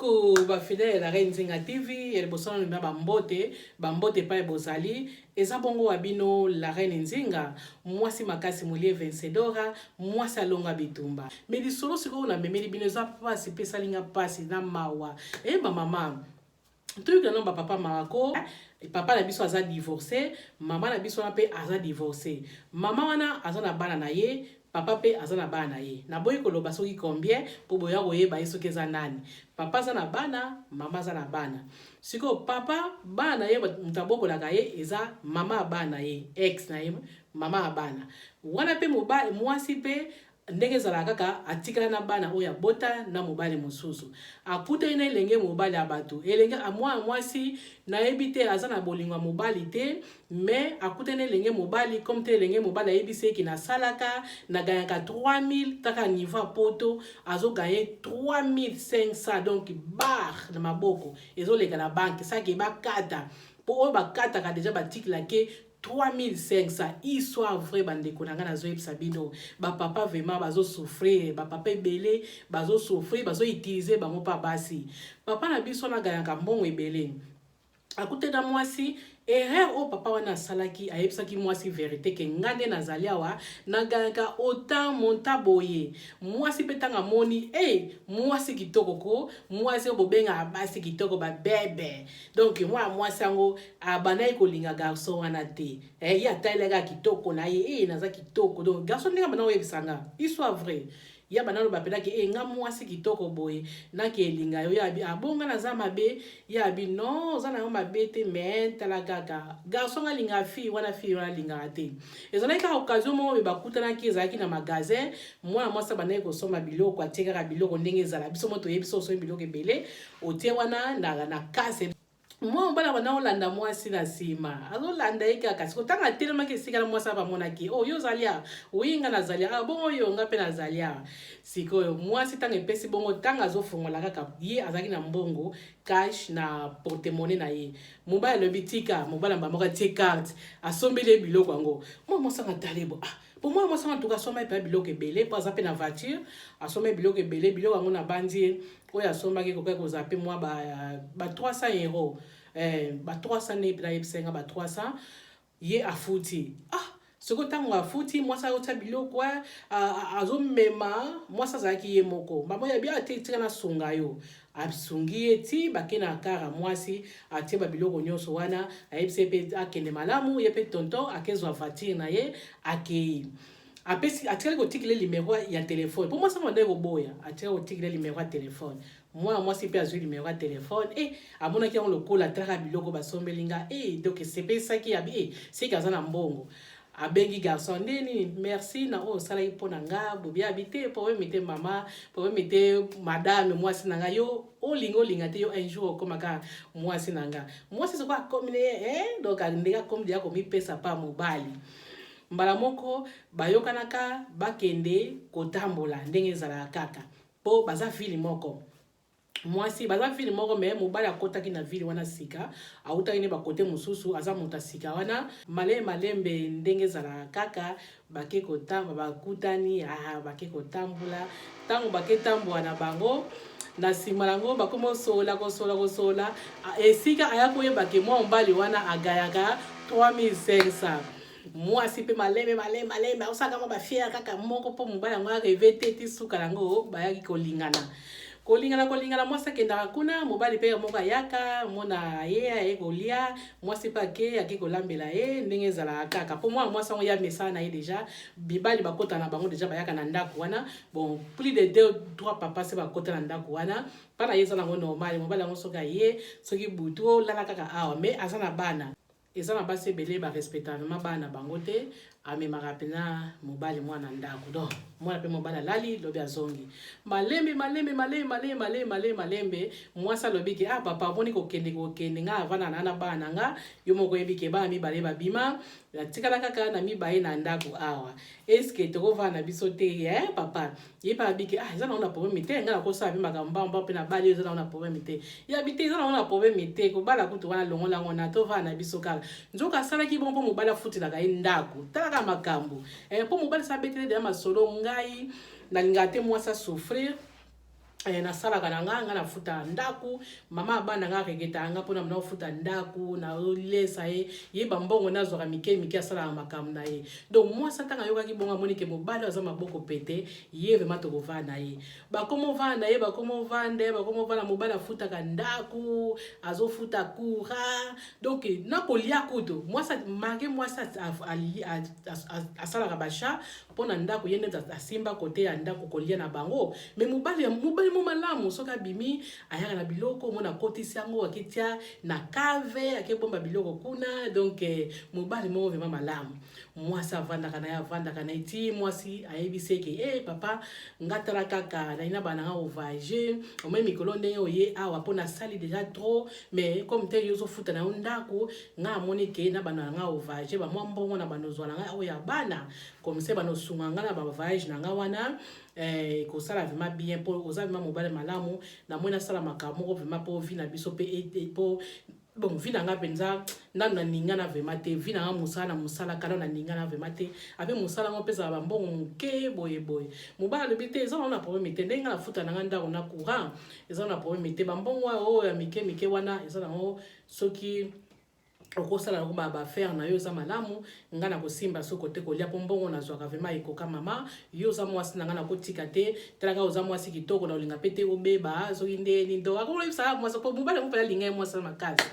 Coucou ba fidèle ya Reine Nzinga TV ya liboso nanu ba mbote ba mbote epai bozali eza bongo wa bino la Reine Nzinga mwasi makasi molie vencedora mwasi alonga bitumba me lisolo sikoyo namemeli bino eza pasi mpe esali nga pasi na mawa e ba mama toyoka nano ba papa mawa ko papa na biso aza divorce mama na biso wana mpe aza divorce mama wana aza na bana na ye papa mpe aza na bana na ye naboyi koloba soki combien mpo boya koyeba ye soki eza nani papa aza na bana mama aza na bana sikoyo papa bana na ye moto abokolaka ye eza mama ya bana na ye ex na ye mama ya bana wana mpe mwasi mpe Ndenge ezalaka kaka, atikala na bana oyo abota na mobali mosusu. Akutani na elenge mobali ya bato. Elenge mwana mwasi, nayebi te, aza na bolingo ya mobali te, mais akutani na elenge mobali, comme te elenge mobali ayebisi ye ke nasalaka, na gagnaka 3000, kaka niveau ya poto, azo gagner 3500, donc barre na maboko, ezoleka na banque, sake bakata. Po oyo bakataka dejà batikela ke 3500 histoire vrai bandeko na ngai nazoyebisa bino ba papa vraiment bazo souffrir ba papa ebele bazo souffrir bazo utiliser bango pa basi papa na biso nagayaka mbongo ebele akutani na mwasi erreur oyo papa wana asalaki ayebisaki mwasi verite ke nga nde nazali awa nagayaka autant monta boye mwasi mpe ntango amoni e hey, mwasi kitoko ko mwasi oyo bobengaka basi kitoko babebe donc mwana mwasi yango abandaki kolinga garçon wana te eh, ye atalelaka kitoko na ye eh, naza kitoko donc garçon ndenge abanda koyebisa nga histoire vrai ye abanda loba mpenaki e eh, nga mwasi kitoko boye nake elinga yo ye abi abonga ah, naza mabe ye abi non oza na yo mabe te mais tala kaka garçon nga alingaka fille wana fille wana alingaka te ezalaki kaka occasion moko boye bakutanaki ezalaki na magasin mwana mwasi abandaki kosomba biloko atie kaka biloko ndenge ezala biso mo toyebi so osombi biloko ebele otie wana na, na kase mwa mobali abanda kolanda mwasi na nsima azolanda ye kaka siko ntango atelemaki esika na mwasi abamonaki o oh, yo ozali awa oyi nga nazali awa bongo yo nga mpe nazali awa sikoyo mwasi ntango epesi bongo ntango azofongola kaka ye azalaki na mbongo cash na porte-monnaie na ye mobali alobi tika mobali amba moko atie carte asombeli ye biloko yango mwa mwasi anga talebo ah po mwana mwasi wana tuka asomba mpe biloko ebele mpo aza mpe na voiture asomba biloko ebele biloko yango nabanzi ye oyo asombaki ekokaki kozala mpe mwa ba, ba 300 euro eh, ba 300 nde nayebisa nga ba 300 ye afuti ah sikoyo ntango afuti mwasi ayotia biloko eh, azomema mwasi azalaki ye moko mama yabi ate tika nasunga yo asungi ye ti bake na kara mwasi atie ba biloko nyonso wana ayebisi ye mpe akende malamu ye mpe tonton akezwa voiture na ye akei apesi atikali kotikela limero ya telefone mpo mwasi yango bandaki koboya atikali kotikela limero ya telefone mwana mwasi mpe azwi limero ya telefone e eh, amonaki yango lokola atalaka biloko basombeli nga e eh, donc esepesaki abi e eh, seke aza na mbongo abengi garçon nde nini merci na oyo osalaki mpo na nga bobi abi te problème te mama problème te madame mwasi na nga yo olinga olinga te yo un jour okoma kaka mwasi na nga mwasi soko akomi ne eh, donc ndenge akomi deya komipesa pa mobali mbala moko bayokanaka bakende kotambola ndenge ezalaka kaka mpo baza ville moko mwasi baza ville moko me mobali akotaki na ville wana sika awutaki nde bakote mosusu aza moto ya sika wana malembe malembe ndenge ezalaka kaka bake kotamba bakutani ah, bake kotambola ntango bake tambola na bango na nsima yango bakomi kosola kosola kosola esika aya koyeba ke mwa mobali wana agayaka 3500 mwasi mpe malembe malembe malembe aosalaka mwa bafiere kaka moko mpo mobali yango areve te ti suka yango bayaki kolingana kolingana kolingana mwasi akendaka kuna mobali mpe moko ayaka mona ye aye kolia mwasi mpe ake ake kolambela ye ndenge ezalaka kaka mpo mwana mwasi yango ya mesana na ye deja mibali bakota na bango deja bayaka na ndako wana bon plus de deux trois papa se bakota na ndako wana mpa na ye eza nango normal mobali yango soki aye soki butu olala kaka awa mais aza na bana Eza na basi ebele ba respectaka vraiment bana na bango te, amemaka pena mobali mwana ndaku donc mwana pe mobali alali lobi azongi malembe malembe malembe malembe malembe malembe malembe mwasi alobi ke ah papa omoni kokende kokende nga avanda na na bana na nga yo moko oyebi ke bana mibale babima natikala kaka na mibaye na ndaku awa eske tokovanda na biso te eh papa ye mpe abiki ah eza nango na problème te ngai nakosala mpe makambo mbao mbao mpe nabali eza nango na problème te ye abi te eza nango na problème te kobala kutu wana longola yango na tovanda na biso kaka nzoka asalaki bongo mpo mobali afutelaka ye ndako talaka makambo eh, mpo mobali sa abetele deya masolo ngai nalingaka te mwasi asouffrir. Nasalaka na nga, nga nafuta ndako. Mama abana nga aregretaka nga mpona na ofuta ndako, naolesa ye. Ye bambongo nazwaka mike mike, asalaka makambo na ye. Donc mwasi ntango ayokaki bongo, amoni ke mobali aza maboko pete, ye vraiment tokovanda na ye. Bakoma ovanda na ye, bakoma ovande, bakoma ovanda. Mobali afutaka ndako, azofuta courant, donc nakolia kutu. Mwasi mare, mwasi asalaka basha mpo na ndako, ye nde asimba kote ya ndako, kolia na bango. Mais mobali, mobali mo malamu, soki abimi, ayaka na biloko, mona akotisi yango, aketia na cave, akebomba biloko kuna. Donc mobali moko vraiment malamu. Mwasi avandaka na ye, avandaka na ye ti mwasi ayebisi eke: "E papa, nga tala kaka nayi na bana nga ovoyage omoi mikolo ndenge oye awa mpo nasali déjà trop, mais comme te yo ozofuta na yo ndako, nga amoni ke na bana na nga ovoyage, bamwa mbongo na bana ozwa na ngai oyo ya bana, comme ça bana osunga nga na bavoyage na nga wana, kosala vraiment bien, mpo oza vraiment mobali malamu. Namoni nasala makambo moko vraiment mpo vie na biso mpe, mpo bon, vie na nga mpenza nanu naningana vraiment te. Vie na nga, mosala na mosala kala, naningana vraiment te. Ape mosala yango mpezala bambongo moke boye boye." Mobali alobi: "Te, eza na problème te. Ndenge nga nafuta na nga ndako na courant, eza na problème te. Bambongo oyo ya mike mike wana, eza nango. Soki okosala yango baaffaire na yo, eza malamu. Ngai na kosimba soko te kolia, mpo mbongo nazwaka vraiment ekoka. Mama, yo oza mwasi na ngai, nakotika te. Talaka, oza mwasi kitoko, na olinga mpe te obeba soki ndeni." Ndo akoyebisaka mwasi, mpo mobali yango mpe alinga ye mwasi na makasi.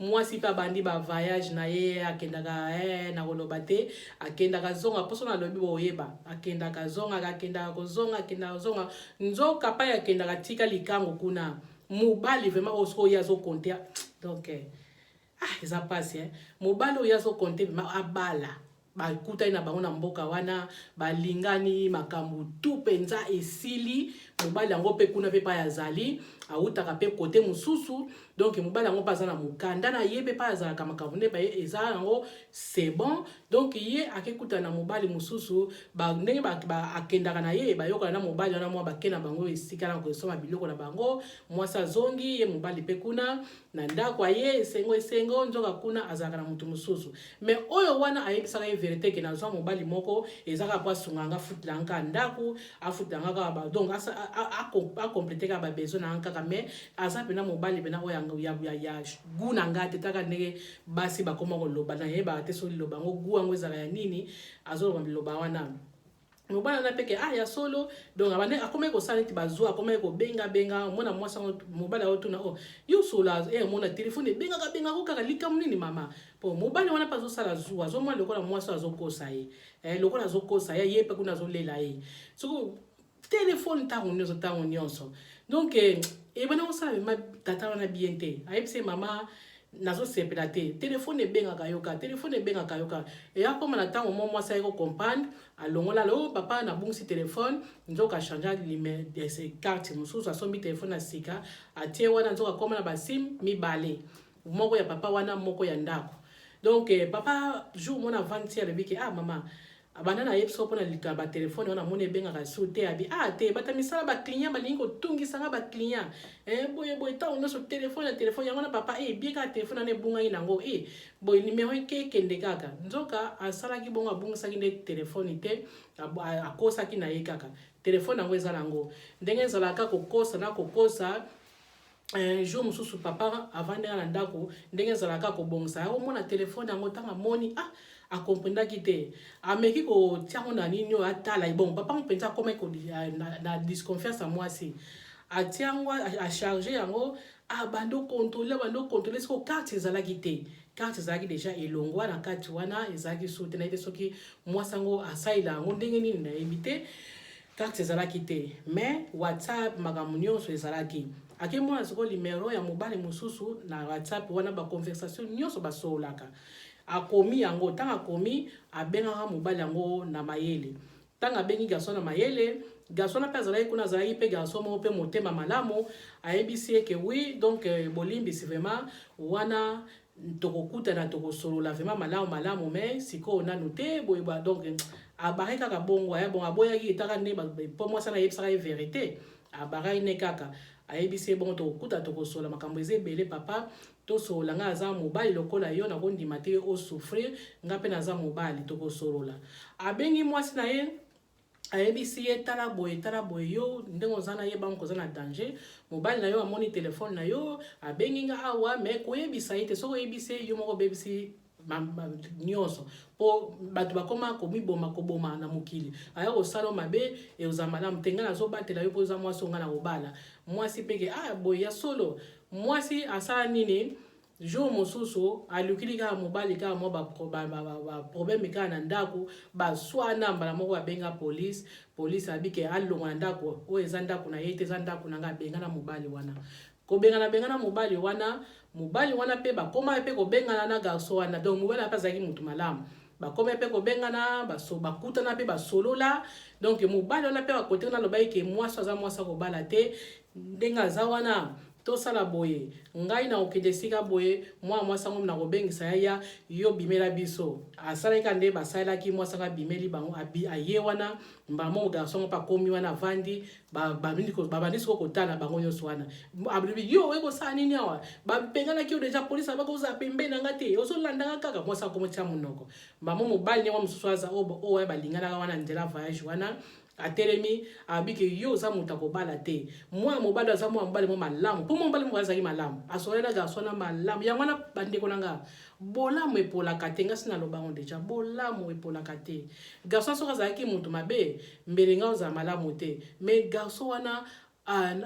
Mwasi mpe abandi bavoyage na ye, akendaka na koloba te, akendaka zonga. Mposo nalobi boyeba, akendaka zongaka, akendaka kozonga, akendaka kozonga. Nzoka pai akendaka, tika likango kuna. Mobali vraiment oyo soki oyo azokonte, donc ah, eza mpasi eh? Mobali oyo azokonte vraiment abala, bakutani na bango na mboka wana, balingani, makambo tu mpenza esili. Mobali yango mpe kuna mpe pai azali, awutaka mpe kote mosusu. Donc mobali yango mpe aza na mokanda na ye mpe pai azalaka, makambo nde eza yango, c'est bon. Donc ye akekutana na mobali mosusu, ndenge akendaka na ye, bayokana na mobali wana, mwa bake na bango esika na kosomba biloko na bango. Mwasi azongi, ye mobali mpe kuna na ndako aye, esengo esengo. Nzoka kuna azalaka na motu mosusu. Mais oyo wana ayebisaka ye vérité ke nazwa mobali moko, eza kaka po asunga nga, afutela nga ndako, afutela nga kaka, donc acomplete kaka babesoin na nga kaka. Mais aza mpena mobali mpena oyo ya gu na nga te. Taka ndenge basi bakoma koloba, nayebaka te soki liloba yango gu yango ezala ya nini. Azoloba liloba wana, mobali wana peke ah, ya solo. Donc abande akomaki kosala neti bazwa, akomaki kobengabenga. Omona mwasi yango, mobali aotuna: "O oh, yo sola e, omona telefone ebengaka bengako kaka, likambo nini, mama?" Po mobali wana mpe azosala zuwa, azomona lokola mwasi azokosa ye, lokola azokosa ye, ye mpe kuna azolela ye soki telefone ntango nyonso, ntango nyonso. Donc ebanda kosala mema tata wana bien te. Ayebisi: "Mama, nazosepela te, telefone ebengaka yo kaka, telefone ebengaka yo kaka." Eya koma na ntango mo mwasi aye kocomprendre, alongola lo: "Oh, papa, nabungisi telefone." Nzoka achange carte mosusu, asombi telefone ya sika, atie wana. Nzoka akoma na basim mibale, moko ya papa wana, moko ya ndako. Donc papa jour mona avandi ti, alobi ke: "Ah mama, abanda nayebi so mpona likambo batelefone wana, amoni ebengaka su te." Abi: "Ah te, bata misala, baclient balingi kotungisanga, baclient boye boye, ntango nyonso telefone na telefone yango wana. Papa, ebie kaka telefone wana ebungaki nango, boye nimero eke ekende kaka." Nzoka asalaki bongo, abungisaki nde telefone te, akosaki na ye kaka. Telefone yango eza nango ndenge ezalaka, kokosa na kokosa. Un jour mosusu, papa avandi na ndako, ndenge ezalaka, kobongisa, akomona telefone yango. Ntango amoni, ah, akomprendaki te, ameki kotia yango na nini oyo atala. Bon, papa mpenza akomaki na disconfiance ya mwasi. Atia yango, acharge yango, abandi okontrole, abandi okontrole. Siko carte ezalaki te, carte ezalaki déjà elongwa na kati wana, ezalaki su te. Nayebi te soki mwasi yango asalela yango ndenge nini, nayebi te. Carte ezalaki te, mais WhatsApp, makambo nyonso ezalaki. Akemona sikoyo limero ya mobali mosusu na WhatsApp wana, baconversation nyonso basololaka, akomi yango. Ntango akomi, abengaka mobali yango na mayele. Ntango abengi garçon na mayele, garçon na mpe azalaki kuna, azalaki mpe garçon moko mpe motema malamu. Ayebisi eke: "Oui, donc bolimbisi vraiment wana, tokokutana, tokosolola vraiment malamu malamu, mais sikoyo nanu te boye." Donc abare kaka bongo, aya bon, aboyaki etaka nde mpo mwasi wana ayebisaka ye vérité. Abaraki ne kaka, ayebisi ye bongo: "Tokokuta, tokosolola, makambo eza ebele papa, tosolola. Ngai aza mobali lokola yo, nakondima te osouffrir, nga mpe naza mobali, tokosolola." Abengi mwasi na ye. Ayebisi ye: "Tala boye, tala boye, yo ndenge oza na ye bango, oza na danger. Mobali na yo amoni telefone na yo, abengi nga awa, mais koyebisa ye te. Soki oyebisi ye, yo moko obebisi nyonso, mpo bato bakoma komiboma, koboma na mokili. Aya kosala mabe, ekozala malamu te. Ngai nazobatela yo mpo oza mwasi o ngai na kobala." Mwasi peke ah boye ya solo. Mwasi asala nini? Jour mosusu alukili kaka mobali kaka mwa baproblème kaka na ndako, baswana mbala moko, babenga police. Police abike alongwa na ndako oyo, eza ndako na ye te, eza ndako na ngai. Abengana mobali wana. Kobengana, bengana mobali wana. Mobali wana mpe bakóma mpe kobengana na garçon wana. Donc mobali wana mpe azalaki motu malamu. Bakóma mpe kobengana, bakutana mpe, basolola. Donc mobali wana mpe bakote wana alobaki ke mwasi aza mwasi akobala te ndenge aza wana. Tosala boye, ngai na kokende esika boye, mwana mwasi yango na kobengisa yaya yo, bimela biso. Asalaki kaka nde basalelaki. Mwasi yango abimeli bango, aye wana mbala moko. Garçon mpe akomi wana, avandi, babandi sikoyo kotala bango nyonso wana. Alobi: "Yo oye kosala nini awa? Babenganaki yo déjà, polisi abaki ozala pembeni na nga te, ozolandanga kaka." Mwasi akomotia monoko mbamo. Mobali ndenge mosusu aza oyo balinganaka wana nzela voyage wana, atelemi, abiki: "Yo oza moto akobala te. Mwana mobali aza mwana mobali mo malamu." Mpo mwana mobali moko azalaki malamu, asololi na garçon na malamu. Yango wana, bandeko na nga, bolamu epolaka te. Nga si nalobango déjà, bolamu epolaka te. Garçon soki azalaki moto mabe, mbele nga ozala malamu te. Mais garçon wana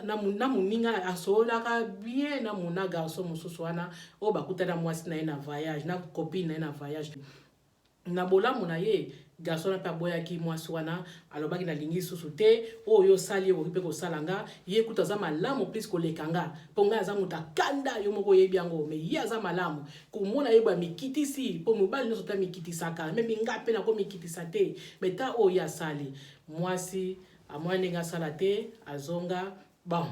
na moninga asololaka bien na mona garçon mosusu wana oyo bakutana mwasi na ye na voyage, na copine na ye na voyage. Na bolamu na ye, garçon wana mpe aboyaki mwasi wana. Alobaki: "Nalingi lisusu te. Oyo osali, okoki mpe kosala nga. Ye kutu aza malamu plus koleka nga, mpo ngai aza moto akanda, yo moko oyebi yango. Mais ye aza malamu komona ye boye, amikitisi, mpo mobali nyonso te amikitisaka. Même nga mpe nakomikitisa te. Mais ta oyo asali." Mwasi amoni ndenge asala te, azonga. Bon,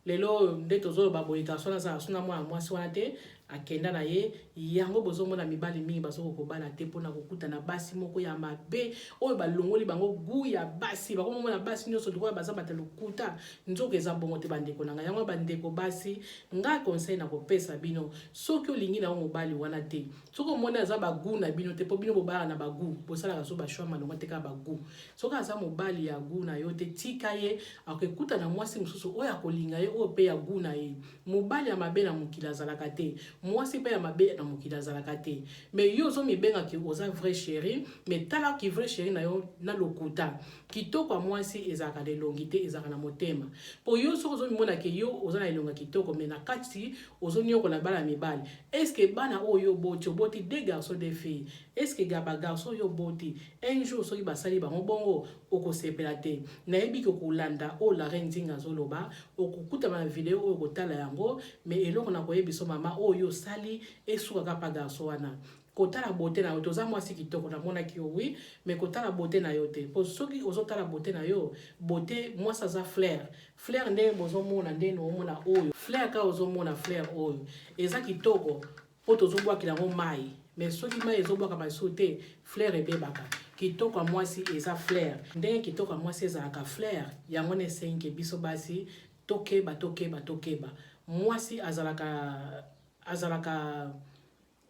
lelo nde tozoloba boye, garçon azala so na mwana mwasi wana te, akenda na ye. Yango bozomona mibali mingi bazokoka kobala te mpona kokutana basi moko ya mabe oyo balongoli bango gu ya basi. Bakomomona basi nyonso lokola baza bato lokuta. Nzoka eza bongo te, bandeko na ngai. Yango, bandeko basi, ngai conseil na kopesa bino: soki olingi na yo mobali wana te, soki omoni aza bagoût na bino te, mpo bino bobalaka na bagoût, bosalaka so bachoix malongo te, kaka bagoût, soki aza mobali ya goût na yo te, tika ye. Akokutana mwasi mosusu oyo akolinga ye, oyo mpe ya goût na ye. Mobali ya mabe na mokili azalaka te, mwasi mpe ya mabe na mokili azalaka te. Mais yo ozomibengaki oza vrai chéri, mais talaki vrai chéri na yo na lokuta. Kitoko ya mwasi ezalaka na elongi te, ezalaka na motema. Mpo yo soki ozomimonake yo oza na elongi ya kitoko, mais na kati ozoniokola bana mibali, est-ce bana oyo oboti, oboti deux garçons, deux filles, est-ce ga bagarçon oyo oboti, un jour soki basali bango bongo, okosepela te? Nayebi ke okolanda oyo la reine Nzinga azoloba, okokutama na video oyo, okotala yango. Mais eloko na koyebi so, mama, oyo osali esukaka pa garçon wana. Kotala beauté na yo te. Oza mwasi kitoko, namonaki yo, oui, mais kotala beauté na yo te, po soki ozotala beauté na yo, beauté mwasi aza fleur. Fleur ndenge bozomona, ndenge omona oyo fleur kaka, ozomona fleur oyo eza kitoko mpo tozobwakela yango mai. Mais soki mai ezobwaka lisusu te, fleur ebebaka. Kitoko ya mwasi eza fleur. Ndenge kitoko ya mwasi ezalaka fleur, yango na esengi biso basi tokeba, tokeba, tokeba. Mwasi azalaka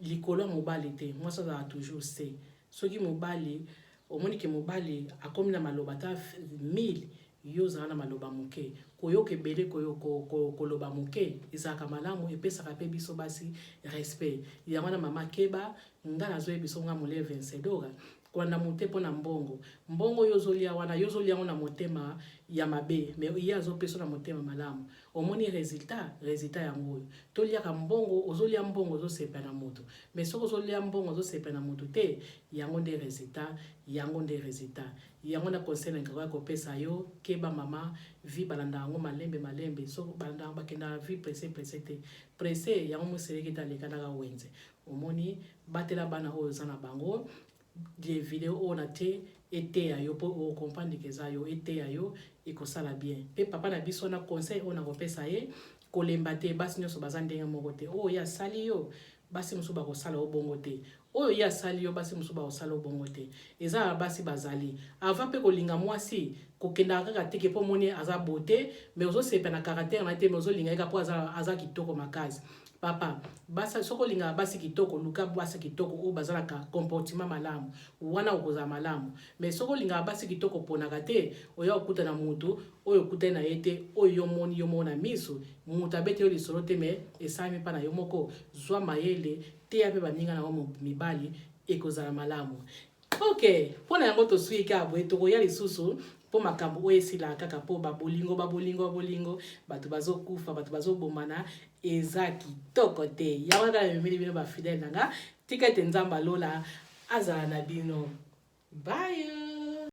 likolo ya mobali te, mwasi azalaka toujours se. Soki mobali omoni ke mobali akomi na maloba ata 1000, yo ozala na maloba moke. Koyoka ebele, koloba moke ezalaka malamu, epesaka mpe biso basi respect. Yango wana, mama, keba. Nga nazoyebi biso, nga mole Vencedora, kolanda mote mpo na mbongo. Mbongo oyo ozolia wana, yo ozolia yango na motema ya mabe, mais ye azopesa na motema malamu. Omoni résultat? Résultat yango oyo. Toliaka mbongo, ozolia mbongo, ozosepela na moto, mais soki ozolia mbongo, ozosepela na moto te, yango nde résultat, yango nde résultat. Yango na conseil na ngai kopesa yo: keba, mama. Vie balanda yango malembe malembe. So balanda, bakendaka vie pressé pressé te. Pressé yango moseleki te, alekanaka wenze. Omoni, batela bana oyo oza na bango. De video oyo na te eteya yo, mpo okomprendre ke eza yo, eteya yo, ekosala bien. Mpe papa na biso, na conseil oyo nakopesa ye, kolemba te. Basi nyonso baza ndenge moko te. Oyo ye asali yo, basi mosusu bakosala yo bongo te. Oyo ye asali yo, basi mosusu bakosala yo bongo te. Eza na basi bazali avant mpe kolinga mwasi. Kokendaka kaka te ke mpo omoni aza beauté, mais ozosepela na caractère na ye te, mais ozolinga ye kaka mpo aza kitoko makasi. Papa, basi, soki olingaka basi kitoko, luka basi kitoko oyo bazalaka comportement malamu, wana okozala malamu. Mais soki olingaka basi kitoko, oponaka te, oya kokutana mutu oyo okutani na ye te, oyo yo moni yo moko na miso, mutu abeti yo lisolo te, mais esalami mpa na yo moko. Zwa mayele, teya mpe baninga na yo mibali, ekozala malamu. Ok, mpo na yango tosuki kaka boye. Tokoya lisusu mpo makambo oyo esilaka kaka, mpo babolingo, babolingo, babolingo, bato bazokufa, bato bazobomana, eza kitoko te. Yango kaka namemeli bino, bafidèle na nga. Tika ete Nzambe alola azala na bino. Bye.